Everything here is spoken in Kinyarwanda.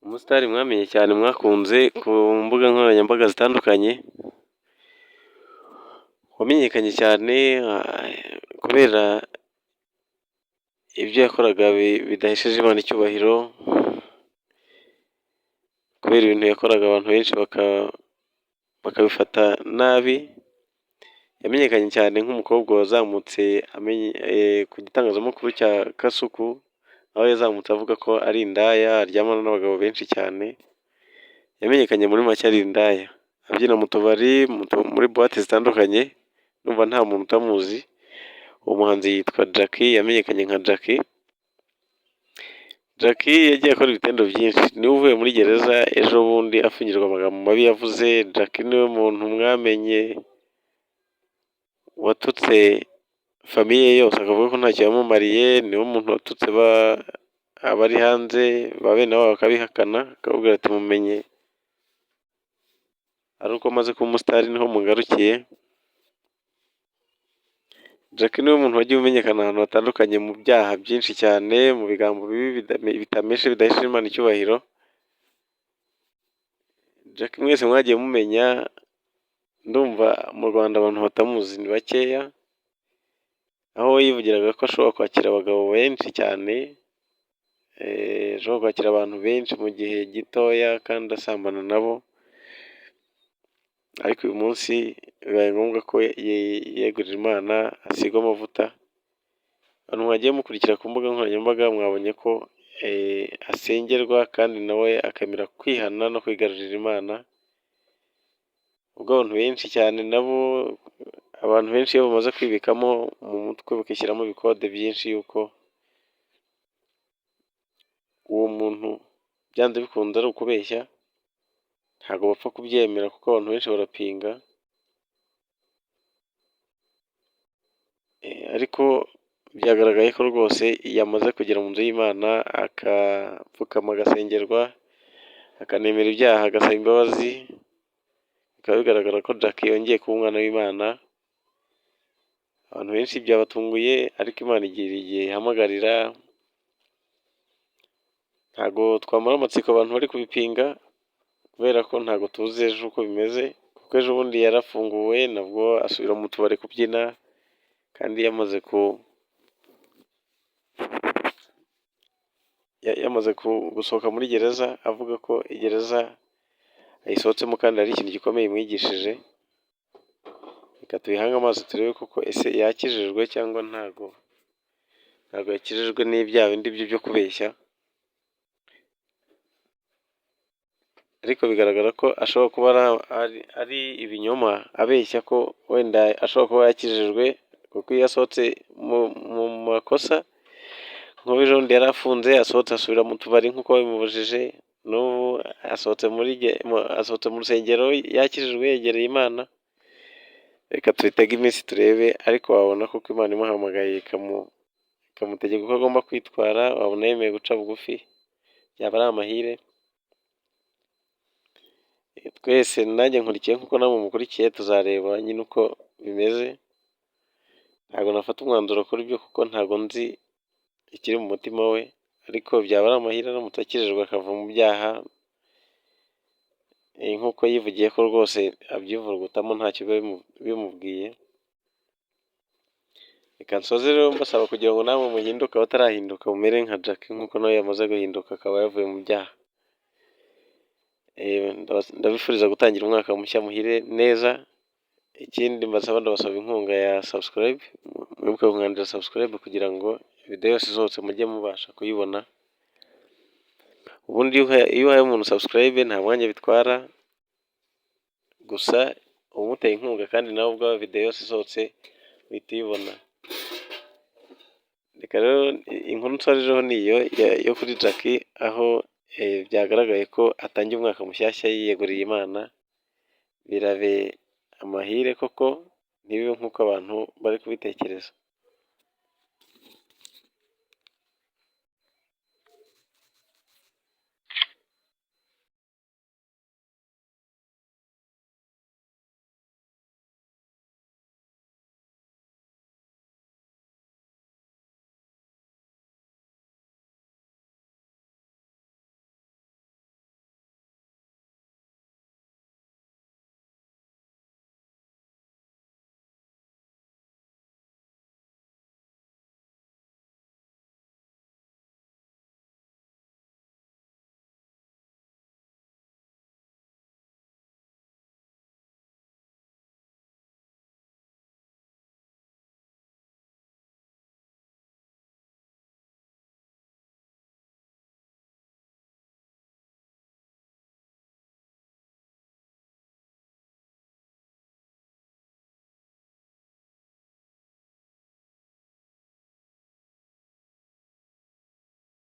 Umusitari mwamenye cyane, mwakunze ku mbuga nkoranyambaga zitandukanye, wamenyekanye cyane kubera ibyo yakoraga bidahesheje Imana icyubahiro, kubera ibintu yakoraga abantu benshi bakabifata nabi. Yamenyekanye cyane nk'umukobwa wazamutse ku gitangazamakuru cya Kasuku, aho yazamutse avuga ko ari indaya, aryamana n'abagabo benshi cyane. Yamenyekanye muri make ari indaya, abyina mu tubari, muri boîte zitandukanye, ndumva nta muntu utamuzi. Uwo muhanzi yitwa Jackie, yamenyekanye nka Jackie. Jackie yagiye akora ibitendo byinshi, niwe uvuye muri gereza ejo bundi afungirwa amagambo mabi yavuze. Jackie niwe muntu mwamenye watutse famille yose, akavuga ko ntacyo yamumariye. Niwe muntu watutse abari hanze ba bene wabo bakabihakana, akababwira ati: "Mumenye ari uko amaze kuba umusitari niho mugarukiye." Jackie niwe muntu wagiye umenyekana ahantu hatandukanye mu byaha byinshi cyane, mu bigambo bibi bitameshe, bidahesha Imana icyubahiro. Jackie mwese mwagiye mumenya, ndumva mu Rwanda abantu batamuzi ni bakeya, aho yivugiraga ko ashobora kwakira abagabo benshi cyane, ashobora kwakira abantu benshi mu gihe gitoya kandi asambana nabo. Ariko uyu munsi bibaye ngombwa ko yiyegurira Imana, asigwa amavuta. Abantu mwagiye mukurikira ku mbuga nkoranyambaga mwabonye ko asengerwa kandi nawe akemera kwihana no kwigarurira Imana. Ubwo abantu benshi cyane nabo, abantu benshi iyo bamaze kwibikamo mu mutwe, bakishyiramo ibikode byinshi yuko uwo muntu byanze bikunze ari ukubeshya, ntabwo bapfa kubyemera kuko abantu benshi barapinga. Ariko byagaragaye ko rwose yamaze kugera mu nzu y'Imana, agapfukama, agasengerwa, akanemera ibyaha, agasaba imbabazi, bikaba bigaragara ko Jackie yongeye kuba umwana w'Imana. Abantu benshi byabatunguye, ariko Imana igira igihe ihamagarira. Ntabwo twamara amatsiko abantu bari kubipinga, kubera ko ntabwo tuzi ejo uko bimeze, kuko ejo bundi yarafunguwe nabwo asubira mu tubari kubyina, kandi yamaze gusohoka muri gereza, avuga ko gereza ayisohotsemo kandi ari ikintu gikomeye imwigishije. Reka tubihange amaso turebe koko ese yakijijwe cyangwa ntago yakijijwe n'ibya bindi bye byo kubeshya. Ariko bigaragara ko ashobora kuba ari ibinyoma abeshya, ko wenda ashobora kuba yakijijwe, kuko iyo asohotse mu makosa, nk'ubu ejo bundi yari afunze, asohotse asubira mu tubari nk'uko babimubujije, n'ubu asohotse mu rusengero yakijijwe, yegereye Imana. Reka tubitege iminsi turebe, ariko wabona koko Imana imuhamagaye ikamutegeka uko agomba kwitwara, wabona yemeye guca bugufi, byaba ari amahire. Twese, nanjye nkurikiye nk'uko namwe mukurikiye, tuzareba nyine uko bimeze. Ntabwo nafata umwanzuro kuri byo kuko ntabwo nzi ikiri mu mutima we, ariko byaba ari amahire aramutse akijijwe akava mu byaha nk'uko yivugiye ko rwose abyivurugutamo, ntacyo biba bimubwiye. Reka nsoze rero mbasaba kugira ngo namwe muhinduke, abatarahinduka mumere nka Jackie, nk'uko nawe yamaze guhinduka akaba yavuye mu byaha. Ndabifuriza gutangira umwaka mushya muhire neza. Ikindi mbasaba, ndabasaba inkunga ya subscribe. Mwibuke gukandira subscribe kugira ngo video yose isohotse mujye mubasha kuyibona. Ubundi iyo uhaye umuntu subscribe nta mwanya bitwara, gusa uba umuteye inkunga, kandi nawe ubwawe video yose isohotse uhita uyibona. Reka rero inkuru nsorejeho ni iyo yo kuri Jackie, aho byagaragaye ko atangiye umwaka mushyashya yiyeguriye Imana. Birabe amahire koko, ntibibe nk'uko abantu bari kubitekereza.